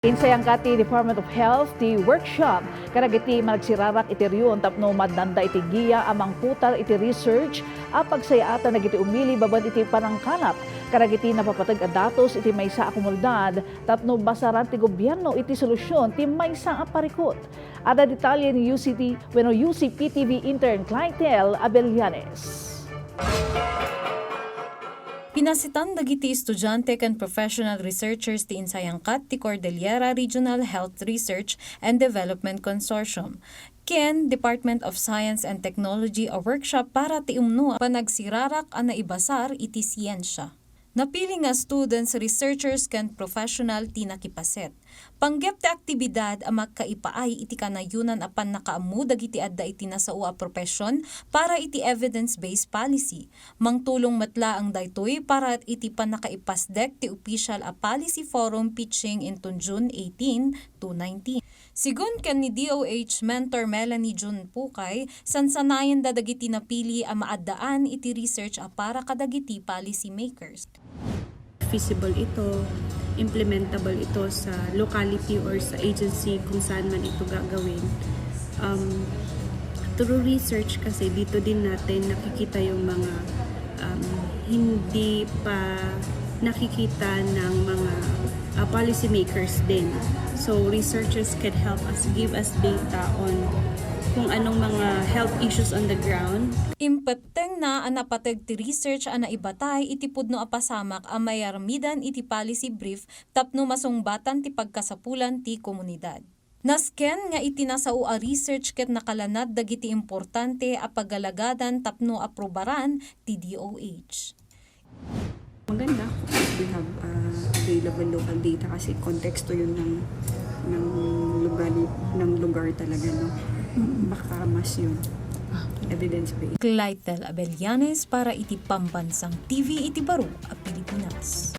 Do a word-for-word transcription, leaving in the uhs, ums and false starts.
Insayangkat ti Department of Health ti workshop kadagiti managsirarak iti rehiyon tapno maaddaanda iti giya a mangputar iti research a pagsayaatan dagiti umili babaen iti panangkalap kadagiti napapateg a datos iti maysa a komunidad tapno basaran ti gobierno iti solusyon ti maysa a parikut. Adda detalye ni U C T, wenno U C P T V intern Clytel Abellanes. Pinasitan dagiti estudiante ken professional researchers ti insayangkat ti Cordillera Regional Health Research and Development Consortium ken Department of Science and Technology a workshop para ti umno a panagsirarak a naibasar iti siensia. Napili nga students, researchers, ken professional ti nakipaset. Panggep ti aktibidad a makaipaay iti kanayonan a pannakaammo dagiti adda iti nasao a profession para iti evidence-based policy. Mangtulong met laeng daytoy para iti pannakaipasdek ti opisyal a policy forum pitching inton June eighteen to nineteen. Sigun ken ni D O H mentor Melanie June Pukay, sansanayenda dagiti napili a maaddaan iti research a para kadagiti policy makers. Feasible ito, implementable ito sa locality or sa agency kung saan man ito gagawin. Um, through research kasi, dito din natin nakikita yung mga, um, hindi pa nakikita ng mga, uh, policy makers din. So researchers can help us, give us data on kung anong mga health issues on the ground. Impettengna a napateg ti research a naibatay iti pudno a pasamak a maiyaramidan iti policy brief tapno masungbatan ti pagkasapulan ti komunidad. Nasken nga iti nasao a research ket nakalanad dagiti importante a pagalagadan tapno aprobaran ti D O H. Maganda if we have, uh, available local data kasi konteksto yun ng, ng lugar, ng lugar talaga, no? Baka mas yun, evidence-based. Clytel Abellanes para iti Pambansang T V iti Baro a Pilipinas.